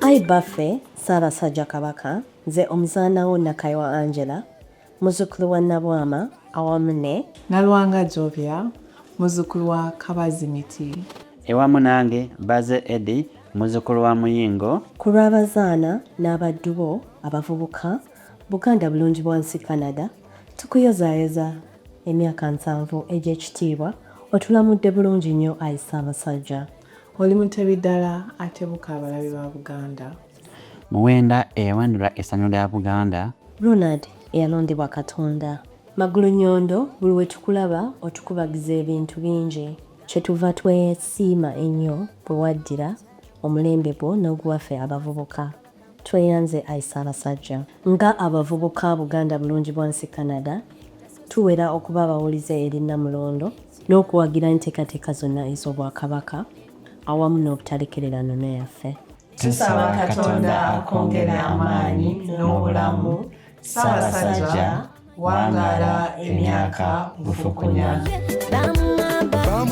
Ayi Bbaffe Ssaabasajja Kabaka, nze omuzaana wo Nakayiwa Angela, muzzukulu wa Nabwama awamu ne. Nalwanga Jovia, muzzukulu wa Kabazimiti. Ewamu nange Baze Eddie, muzzukulu wa Muyingo. Ku lw'abazaana n'abaddu bo abavubuka, Buganda Bulungibwansi Canada, tukuyozaayoza emyaka nsanvu egy'ekitiibwa, otulamudde bulungi nnyo ayi Ssaabasajja. Oli mutebi ddala atebuka abalabe ba Buganda. Muwenda eyawandula essanyu lya Buganda. Ronald eyalondebwa Katonda. Magulunnyondo buli we tukulaba otukubagiza ebintu bingi. Kye tuva twesiima ennyo bwe waddira omulembe gwo n'oguwa ffe abavubuka. Tweyanze ayi Ssaabasajja. Nga abavubuka Buganda Bulungibwansi Canada, tuwera okuba abawulize eri Nnamulondo n'okuwagira enteekateeka zonna ez'Obwakabaka awamu n'obutalekerera nnono yaffe. Tusaba Katonda akwongere amaanyi n'obulamu Ssaabasajja, wangaala emyaka bufukunya.